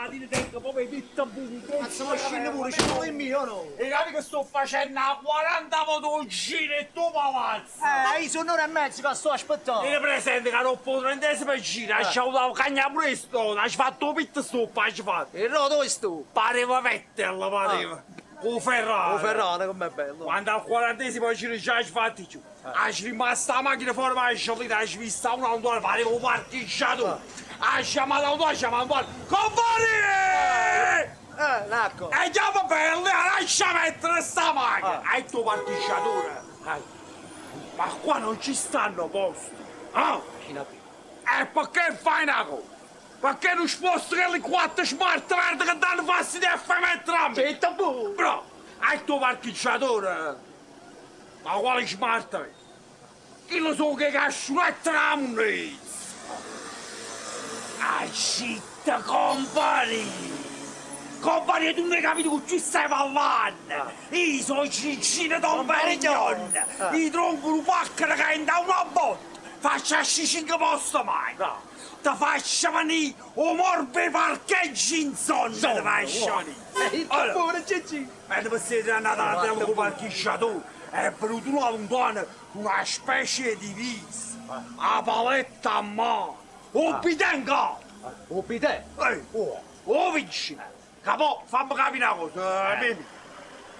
Stamattina tengo proprio 'e pitte buche. Cazzo, mo scinne pure, ce vulimmo io o no? 'E capito che sto facendo 'a 40 vote 'o giro 'e sto palazzo? Eh, io so n'ora e mezza che sto aspettando. Tieni presente che dopo 'o trentesimo giro aggio avuto cagnà pure 'e strada, aggio fatto 'o pit stop, aggio fatto. E roda dove sto? Pareva Vettel, pareva. Cu 'o Ferrari. 'O Ferrari comm'è bello. Quando al quarantesimo giro già aggio fatto cchiù. Aggio rimasta 'a machina fore ma aggio aggio visto a uno lontano, pareva 'o parcheggiatore. Aggio chiamato a lontano, aggio chiamato a lontano. Compare! Eh, l'acqua. E chiama bello, lascia mettere sta macchina. Ha detto 'o parcheggiatore. Ma qua non ci stanno posti. Ah? E perché fai una cosa? Perché non sposti quelli quattro smart verde che danno fastidio e fai mettere a me? Zitto pure. Bravo! Ha detto 'o parcheggiatore. Ma quale smart? Chillo so che casciunette d' 'a munnezza! Ah, zitta, compari! Compari, tu non hai capito con chi stai parlando! Io so Gigino Dom Perignon! Io tronco nu paccaro che dint' a una botta faccio ascì cinche poste mai! Te faccio venì 'o morbo 'e parcheggio in sonno, te faccio venì! Zitto pure, Gigì! Mentre pe sera andata a tavola cu 'o parcheggiatore, è venuto uno 'a luntano cu na specie 'e divisa, 'a paletta a mano, 'o bidè 'ncapo. 'O bidè? Eh, 'o vigile, ca po', famme capì na cosa, Mimì,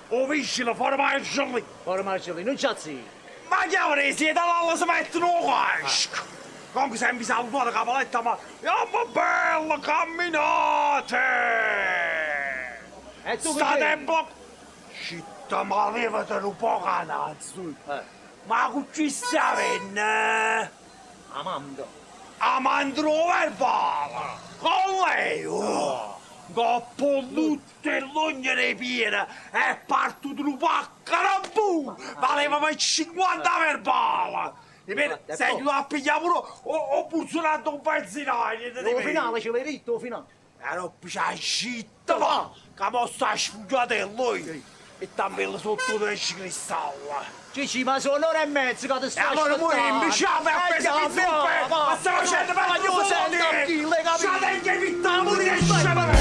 'o vigile fore Margellina. Fore Margellina, nun ce azzecca. Ma chiavano 'e siete all'alla se mettono 'o casco. Comunque s'è miso 'a luntano cu 'a paletta a mano, Jammo belle, camminate! E tu State che? blocc... Citta, ma levate nu poco 'a nanze. Ma cu chi sta venne? Amando. Amando 'o verbale! Con lei! Oh! Ncopp' 'o lutto 'e ll'ogne d' 'e piede è partuto nu paccaro bu! Valeva pe 50 verbale! Ripeto, s'è ghiuto a piglià pure 'o 'o burzunante 'o benzinaio! 'O finale ce l'hai ditto, 'o finale. E aropp c' 'a citta va, ca mo sta sfugliatella oi, e tammella sotto 'o tergicristallo. Gigì, ma so' n'ora e mezza ca te sto E allora mo aspettando. invece a E appesa jammo, zuppe, va, ma sta facendo Ma io sento a chi l'hai capito? C'ha tengo 'e pittà pure che scemo!